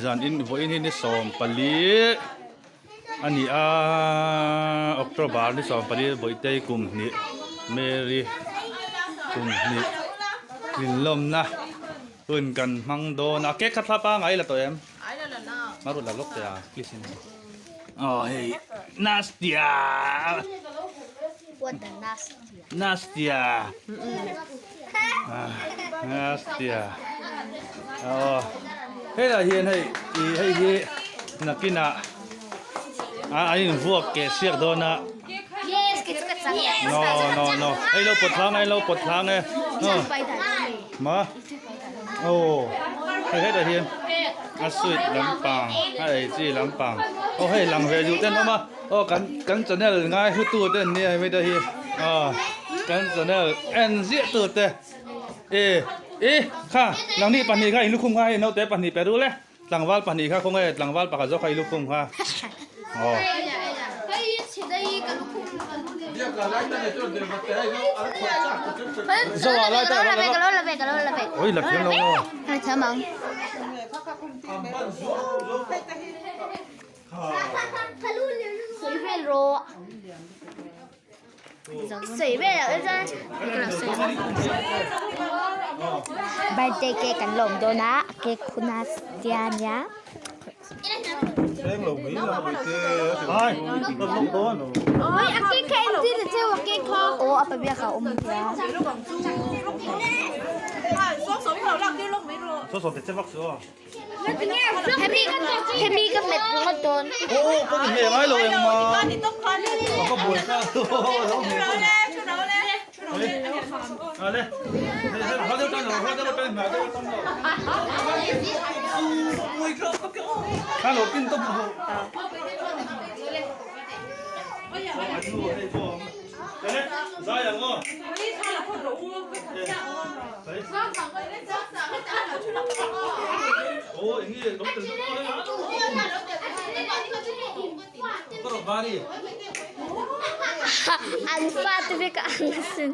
zan in vawiin hi ni 14 a ni a October ni 14 Bawihte kum hnih Mary kum hnih inlawmna hun kan hmang dawn a cake kha thla pangai la tawh em Marut la lawk teh a please in aw hei Nastia What the Nastia Nastia Nastia aw helai hian hei ih hei hi nakinah a an invuak keh siak dawn a no no no hei lo pawt hlang e lo pawt hlang e ma aw hei hetah hian a sweet lampang a ei chi lampang aw hei lang ve duh te an awm a aw kan kan channel ngai hlu tu te an nia hemi te hi aw kan channel en ziah tu te e e kha nangni pahnih kha in lukhum kha hei naute pahnih pe rul e. Tlangval pahnih kha khawnge tlangval pakhat zawk kha i lukhum kha aw. Zoa lai ta la la oi la thiam lo aw. Birthday cake kan lawm dawn a a cake phun a tia ania. Aw a pabia kha a awm ania. Hemi hemi ka hmet ringawt dawn. An fate vek a ang asin.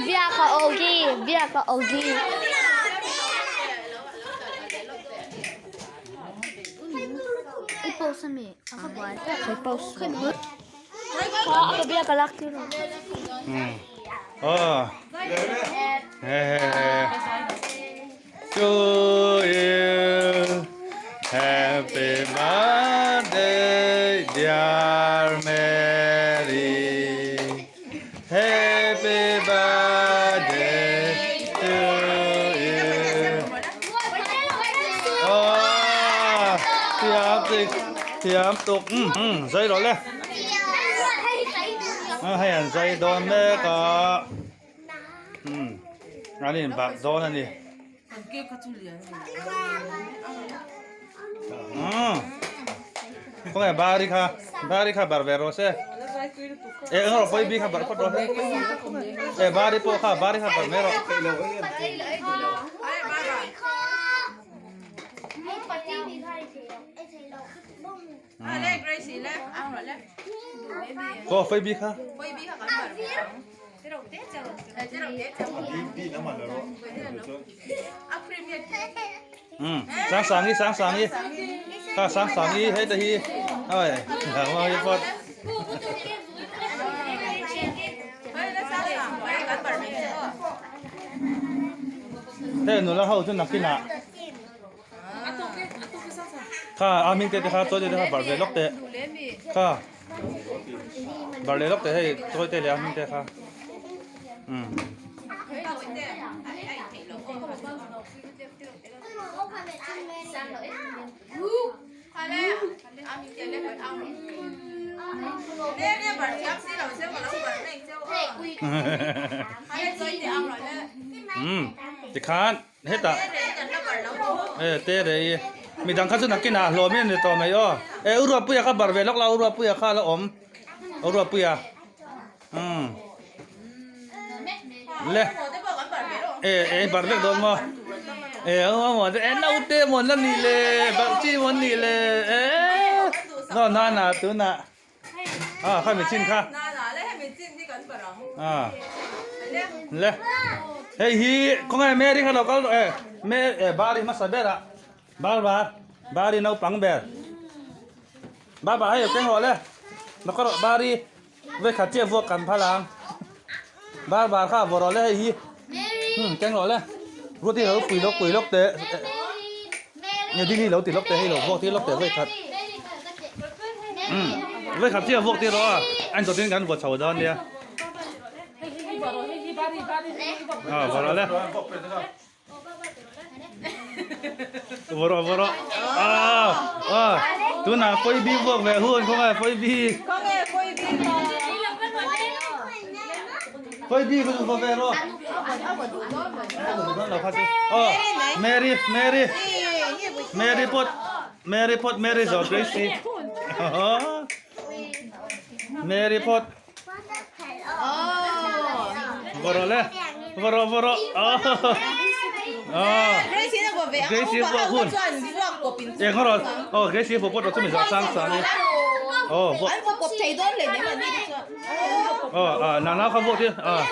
Biak a ogi, biak a ogi. I post ami? I post. Kha ka biak a lak tir. Oh. To you. Happy birthday, dear Mary. Happy birthday to you. Oh, thiam tik, thiam tuk. Zai rawh le. Hei an zai dawn mek a. An inbak dawn a ni. Khawnge bari kha bari kha bar ve rawh se e eng rawh pawi bi kha bar phawt rawh se e bari pawh kha bari kha bar mai rawh. Aw pawi bi kha. Sangsangi Sangsangi kha Sangsangi hei te hi oi hi phawt hei nula ho chu nakinah kha a hming te te kha chawi te te kha barh ve lawk teh kha. Bar leh lawk teh hei chawi te leh a hming te kha. Umm. Umm tikhan hetah e te rei midang kha chu nakinah hlawm in a ni tawh mai aw e u Ruatpuia kha bar ve lawk la u Ruatpuia kha a la awm u Ruatpuia umm le e e bar vek dawn maw e e naute maw an la nih le barh chi maw an nih le e no na na tunah a kha mi chin kha a le hei hi khawnge Mary kha lo kal rawh e me e bar hi hmasa ber ah bar bar bar hi naupang ber bar bar hei keng rawh le lo kal rawh bar hi vawikhat chiah vuak kan phal ang bar bar kha vaw rawh le hei hi keng rawh le ruat hi lo pui lawk pui lawk teh nge ding hi lo ti lawk teh hei lo vuak tir lawk teh vawikhat vawikhat chiah vuak tir rawh a a in dawtin kan vaw chho dawn nia a vaw rawh le vaw rawh vaw rawh a a tunah fawi bi vuak ve hun khawnge fawi bi fawi bi ka duh vaw ve rawh aw Mary Mary Mary pawt Mary pawt Mary zawh Gracie Mary pawt Vaw rawh le vaw rawh vaw rawh Gracie vuak hun eng rawh aw Gracie vuak pawt rawh chu mi zawh sang sang aw vuak aw ah nana kha vuak tir ah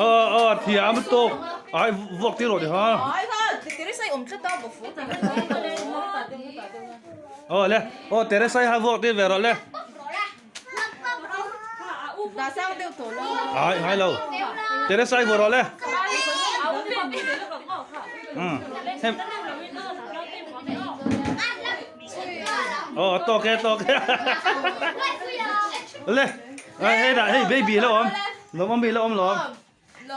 Aw aw thiam tawk ai vuak tir rawh ti ha. Aw le aw Teresai ha vuak tir ve rawh le. Ai ngai lo Teresai vuah rawh le. Hem. Aw a tawk e a tawk e le hei dah hei baby la awm lawm awm mi la awm lawm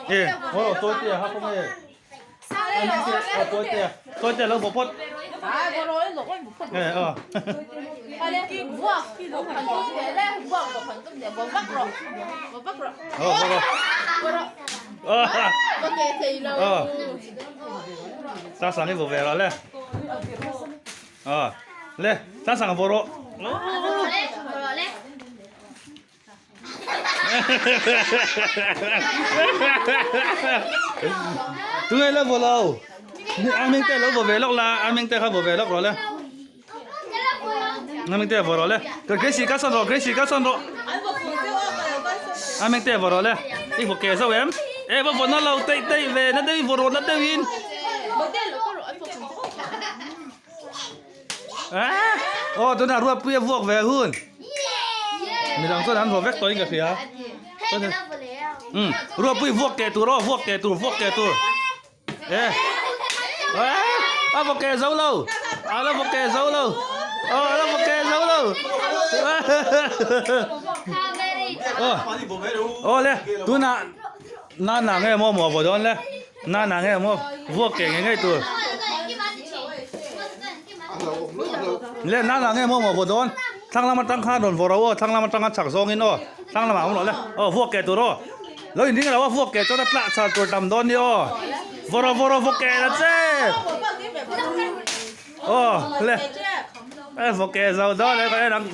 e aw tawi te a ha kawng e aw tawi te tawi te lo bawh phawt e aw aw aw sa sang hi vaw ve rawh le Ờ, le, sẵn sàng vô rồi. Tụi là vô lâu. Anh mình tê lâu vô về lóc là, anh mình tê không vô về lóc rồi le. Anh mình tê vô rồi le. Cái cái gì cá son rồi, cái gì cá son rồi. Anh mình tê vô rồi le. Đi vô kề sao em? Ê, vô vô nó lâu tê tê về nó đi vô rồi nó tê in. Aw tunah ruatpuia vuak ve hun midang chuan an vaw vek tawhin ka hria umm ruatpui vuak keh tur aw vuak keh tur vuak keh tur e a vaw keh zo lo a la vaw keh zo lo aw a la vaw keh zo lo aw aw le tunah Na na nge maw maw vaw dawn le na na nge maw vuak keh ngei ngei tur le na na nge maw maw vaw dawn thlang lam atang khan rawn vaw ro aw thlang lam atanga chak zawngin aw thlang lamah awm rawh le aw vuak keh tur aw lo inring lo a vuak keh chuan a tlah chhal tur tam dawn ni aw vaw rawh vaw rawh vaw keh la che aw le e vaw keh zo dawn le ka en ang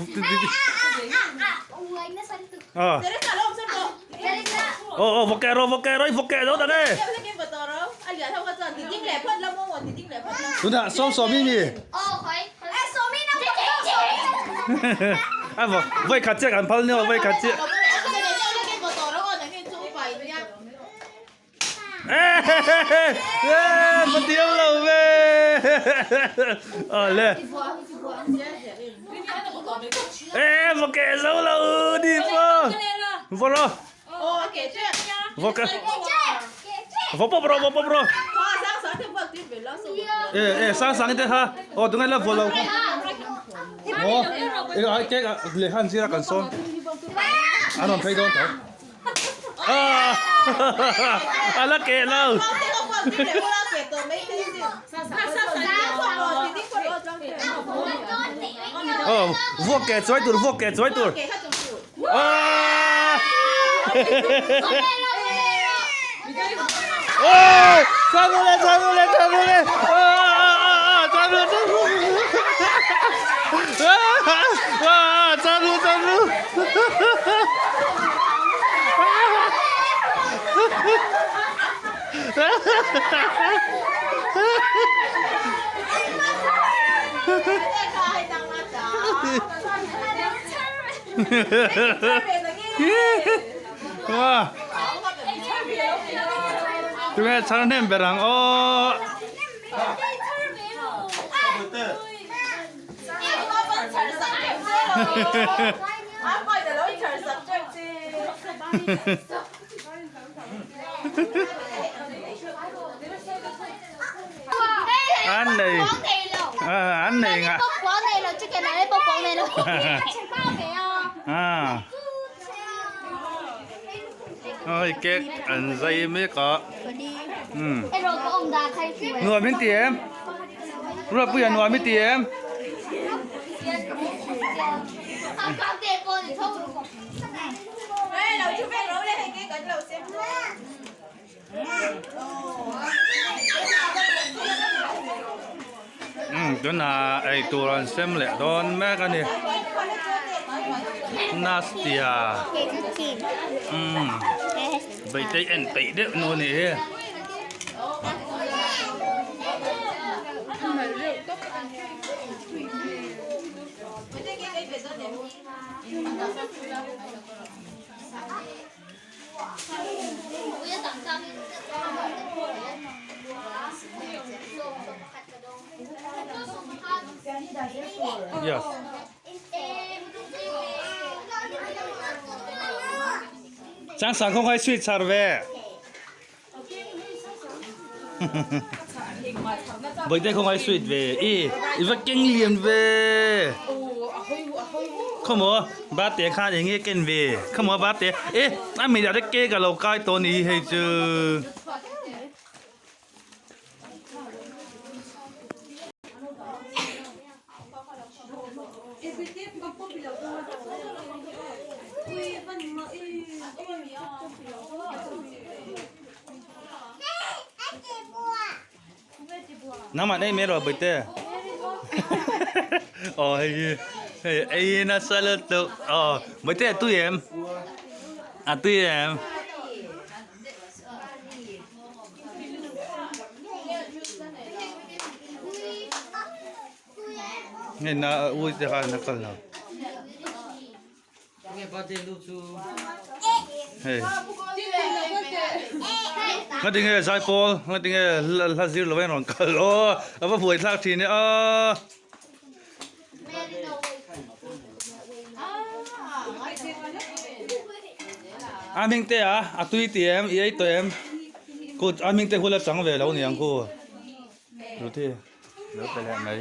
aw. Aw aw vawkeh rawh vawkeh rawh i vawkeh zo tak e. Tunah sawm sawm i mi. A vaw vawi khat chiah kan phal nia vawi khat chiah. Eee va diam lo ve. Aw le. Eee vawkeh zo lo ni pawh. Vaw rawh. Vawkeh. Vaw pawp rawh vaw pawp rawh. E e sang sang te kha aw tunge la vaw lo kha maw e ai cake ah lehkha an zir a kan sawm an rawn phei dawn tho ah a la keh lo aw vuak keh chuai tur vuak keh chuai tur ah Ôi, sao lên, sao lên, sao lên. Sao lên, sao lên. À, sao lên, sao lên. Wow. Tunge chhar hnem ber ang aw. An nei an nei ngah. À. Ôi cake an zai mek a. Um. Nuam in ti em? Ruatpuia nuam i ti em? Umm tunah eitur an sem leh dawn mek a ni Nastia umm beitei en peih deuh nu a nih hi. Yes. Chang sang không khai sweet char ve. Bawihte khawngaih sweet ve i i va keng lian ve khawmaw birthday khan eng nge ken ve khawmaw birthday e a midah te cake a lo kai tawh a ni hi hei chu. Nangmah nei mai rawh Bawihte. Aw hei hi hei ei nasa lutuk aw Bawihte a tui em? A tui em? Hei na ui te khan a kal lo. Hei nga tinge zaipawl nga tinge hla zir lo in rawn kal aw a va buai thlak thin e aw. A hming te a a tui ti em i ei tawh em kut a hming te hula chang ve lo niang khu Ruthi lo pe leh mai.